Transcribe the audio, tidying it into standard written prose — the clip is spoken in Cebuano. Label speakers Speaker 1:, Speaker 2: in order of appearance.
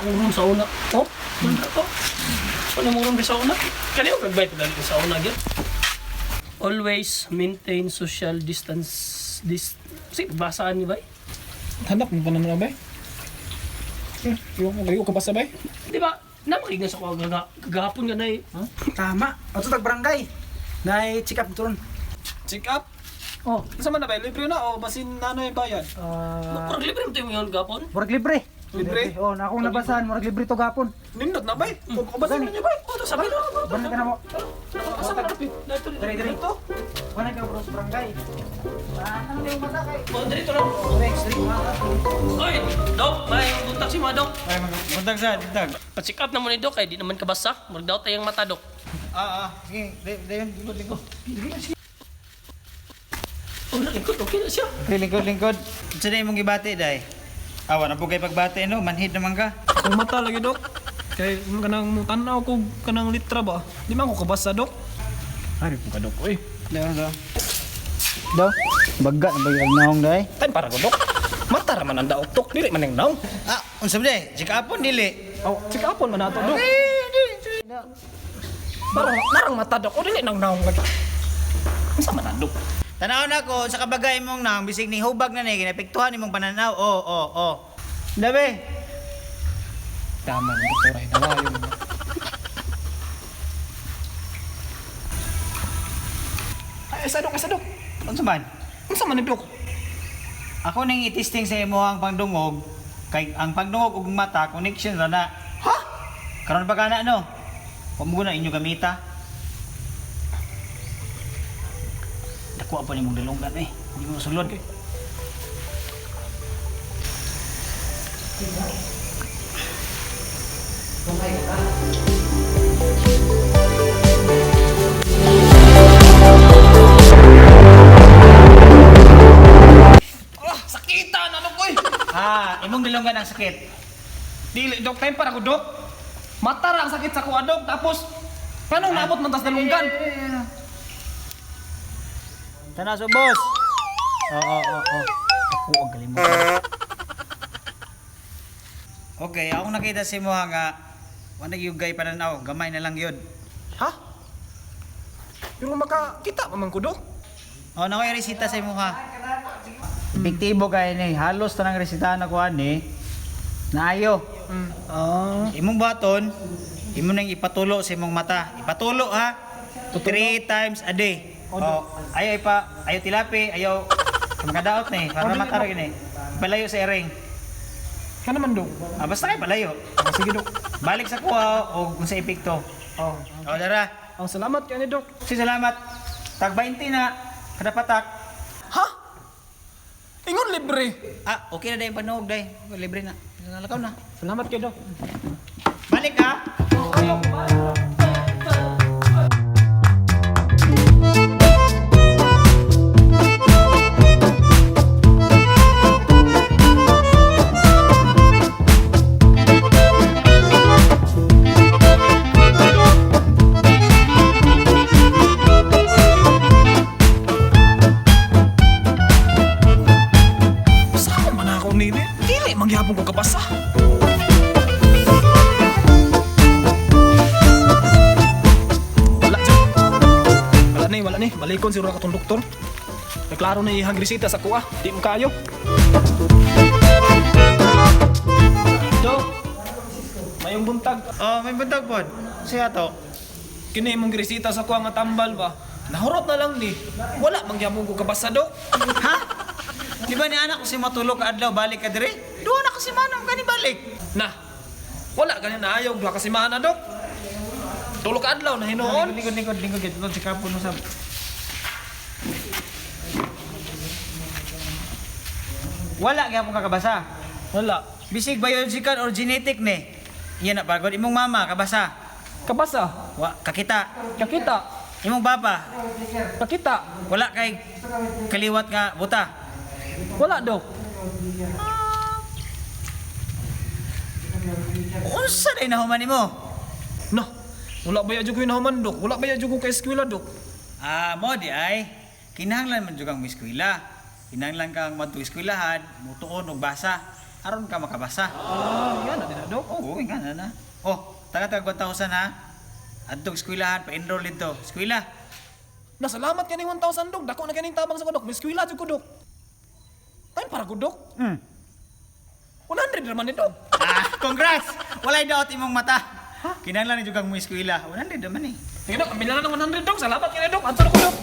Speaker 1: akong room sa una. Oh, wala to. Wala mong room sa una. Kani ko kagbay dali ko sa una gyud. Always maintain social distance this si basaan ni bay.
Speaker 2: Hanap mo pa naman bay. Eh, iyo ko kabasa bay.
Speaker 1: Di ba? Namakignan sa ko kagahapon nga nay.
Speaker 3: Tama. Ato tag barangay. Nay check up turon.
Speaker 2: Check up.
Speaker 3: Oh,
Speaker 2: Unsa man na bay? Libre na o basin na ano yung bayad?
Speaker 1: Murag libre mo to yung gapon.
Speaker 3: Murag libre.
Speaker 2: Libre?
Speaker 3: Oh, na akong nabasahan, murag libre to gapon.
Speaker 2: Nindot na bay. Kung kabasa na niyo bay.
Speaker 1: Oh, to sabi na.
Speaker 3: Barangay ka na mo.
Speaker 1: Asa man na?
Speaker 3: Dere dere. Wala ka bro sa barangay. Ah, ano yung mata kay?
Speaker 1: Oh, diri to lang.
Speaker 3: Dere, dere.
Speaker 1: Oy, Dok, may buntag si mga Dok.
Speaker 4: Ay, buntag sa, buntag.
Speaker 1: Pa-check up na mo ni Dok, kay di naman kabasa. Murag daw tayong mata, Dok.
Speaker 4: Ah, ah, sige, dayon, lingkod, lingkod.
Speaker 1: Oh, lingkod, okay na siya.
Speaker 4: Okay, lingkod, lingkod. Unsa na imong gibati, day? Awa na po kay pagbati, no? Manhid naman ka.
Speaker 2: Kung mata lagi dok. Kay kanang tan-aw ko kanang litra ba. Di man ko kabasa dok. Ay, po ka dok oy.
Speaker 4: Dayon, daw. Daw, baga na ba yung naong, day?
Speaker 2: Time para ko dok. Mata ra man ang daok dok, dili man ang naong.
Speaker 4: Ah, unsa ba, day? Check upon, dili.
Speaker 2: Oh, check upon man ato dok. Parang narang mata dok, o dili nang naong lagi. Unsa man ang dok?
Speaker 4: Tanaw na ko, sa kabagay mong naong, bisig ni hubag na ni, ginapektuhan imong pananaw. Oh, oh, oh. Dabe.
Speaker 2: Tama ni doktor ay nawayon. Ay, sa dok, sa dok.
Speaker 4: Unsa man?
Speaker 2: Unsa man ni dok?
Speaker 4: Ako nang i-testing sa imo ang pangdungog, kay ang pangdungog ug mata connection ra na.
Speaker 2: Ha?
Speaker 4: Karon pa kana no. Wa mo na inyo gamita. Dako pa nimong dalunggan eh. Hindi mo sulod.
Speaker 2: Okay. Ah, sakita na dok oy.
Speaker 4: Ah, imong dalunggan ang sakit.
Speaker 2: Dili dok, time para ko dok. Mata ra ang sakit sa kuha dok, tapos kanong naabot man tas dalunggan?
Speaker 4: Tanaw sa boss. Oo, oo, oo. Ako ang kalimutan. Okay, akong nakita sa imo nga wala yung gay pananaw, gamay na lang yun.
Speaker 2: Ha? Pero makakita pa man ko dok.
Speaker 4: Oh, nakoy resita sa imo ha. Epektibo kay ni, halos tanang resita na kuan ni. Naayo.
Speaker 2: Ah.
Speaker 4: Imong baton, imo nang ipatulo sa imong mata. Ipatulo ha. Three times a day. Oh, ayaw ipa, ayaw tilapi, ayaw makadaot ni, para mata ra gini. Palayo sa ering.
Speaker 2: Ka naman dok.
Speaker 4: Ah, basta kay palayo.
Speaker 2: Ah, sige dok.
Speaker 4: Balik sa kuha o kung sa epekto.
Speaker 2: Oh.
Speaker 4: Oh, dara.
Speaker 2: Oh, salamat kay ni dok.
Speaker 4: Si salamat. Tag 20 na kada patak.
Speaker 2: Ha? Ingon libre.
Speaker 4: Ah, okay na dai panuog dai. Libre na. Nalakaw na.
Speaker 2: Salamat kay dok.
Speaker 4: Balik ha.
Speaker 2: Saan man ako nini? Dili mangyapon ko kabasa. Wala dyan. Wala ni, wala ni. Balikon siguro ka tong doktor. Naklaro na ihang resita sa kuha. Di mo kayo. Dok, mayong buntag.
Speaker 4: Oh, may buntag pod. Siya to.
Speaker 2: Kini imong resita sa kuha nga tambal ba? Nahurot na lang ni. Wala mangyapon ko kabasa, dok.
Speaker 4: Ha? Di ba ni anak ko si matulog ka adlaw balik ka dire? Duha na kasi manam kani balik.
Speaker 2: Na, wala ganin na ayaw. Duha kasi mana, dok. Tulog ka adlaw na hinuon.
Speaker 4: Lingkod lingkod lingkod gid si kapon usab. Wala gyapon ka kabasa.
Speaker 2: Wala.
Speaker 4: Bisig biological or genetic ni. Iyan na pagod imong mama kabasa.
Speaker 2: Kabasa.
Speaker 4: Wa kakita.
Speaker 2: Kakita.
Speaker 4: Imong papa
Speaker 2: Kakita.
Speaker 4: wala kay kaliwat nga buta.
Speaker 2: Wala, dok.
Speaker 4: Unsa day nahuman nimo?
Speaker 2: No. Wala ba yadyo ko nahuman, dok? Wala ba yadyo ko kay eskwela, dok?
Speaker 4: Ah, mo di ay kinahanglan man jud kang eskwela. Kinahanglan kang madto eskwelahan, mutuon og basa aron ka makabasa.
Speaker 2: Ah, yan na din na, dok.
Speaker 4: Oo, Drawing ka na na. Oh, taga tag 1,000 ha. Adtong eskwelahan pa-enroll dito. Eskwela.
Speaker 2: Na salamat kaning 1,000 dok. Dako na kaning tabang sa ko dok. May eskwela jud ko dok. Time para ko dok. 100 naman ni dok.
Speaker 4: Ah, congrats! Walay daot imong mata. Kinahanglan ni jud kang mo eskwela. 100 naman eh.
Speaker 2: Sige dok, ambil na lang ng 100 dok. Salamat kini dok. Adto na ko dok.